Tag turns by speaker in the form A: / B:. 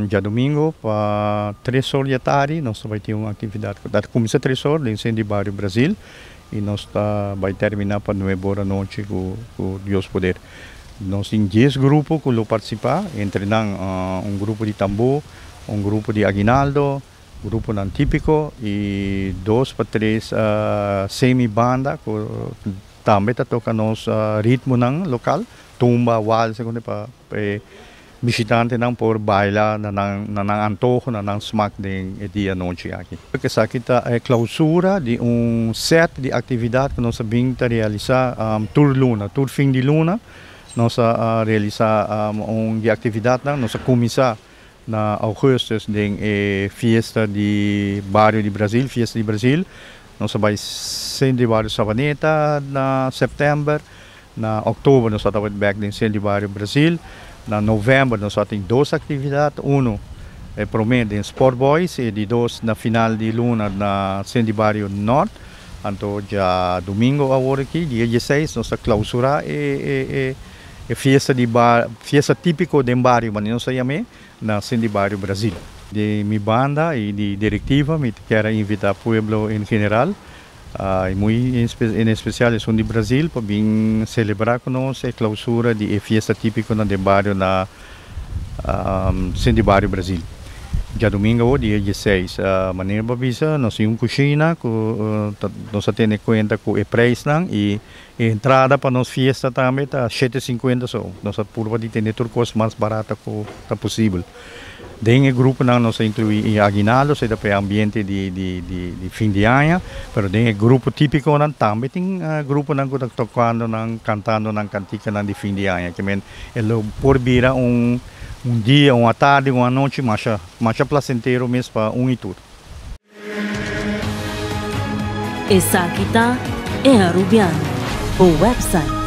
A: Djadomingo pa tres or di atardi nos ta bai tin un actividad cu ta cuminsa tres or den Centro di Bario Brasil y nos ta bai termina pa nuebe or anochi cu Dios poder. Nos tin dies grupo cu lo participa, entre nan un grupo di tambor, un grupo di aguinaldo, gruponan tipico y dos pa tres semi banda cu tambe ta toca nos ritmonan local, tumba, wals, pa e bishitantenan por baila na nan na nan antoho, na nan smak den e dia anochi aki. Esaki ta e clausura di un set di actividad cu nos a bin ta realisa tur luna, tur fin di luna nos a realisa un di actividadnan. Nos a cuminsa na augustus den e fiesta di bario di Brasil, Fiesta di Brasil. Nos a bay Centro di Bario Savaneta na september. Na oktober nos a tabata bek den Centro di Bario Brasil. Na november nos a tin dos actividad, uno e prome den Sport Boys y di dos na final di luna na Centro di Bario Noord. Anto djadomingo awor aki, dia dieseis, nos ta clausura e e fiesta di fiesta tipico den bario, manera nos ta yam'e, na Centro di Bario Brasil. Di mi banda y di directiva mi ta kier a invita pueblo en general Y muy en especial esun di Brasil pa bin celebra cu nos e clausura di e fiesta tipiconan den bario na Centro di Bario Brasil. Djadomingo awor dia dieseis. Manera bo a bisa nos tin un cushina cu nos a tene cuenta cu e prijsnan y e entrada pa nos fiesta tambe ta shete cincuenta so. Nos a purba di tene tur cos mas barata cu ta posibel. Den e gruponan nos a inclui e aguinaldo, esei ta pa e ambiente di di di fin di aña, pero den e grupo tipiconan tambe tin gruponan cu ta tocando nan, cantando nan canticanan di fin di aña. Ke men e lo por bira un un dia, un atardi, un anochi masha masha placentero mes pa un y tur.
B: Esaki ta E Arubiano, bo website.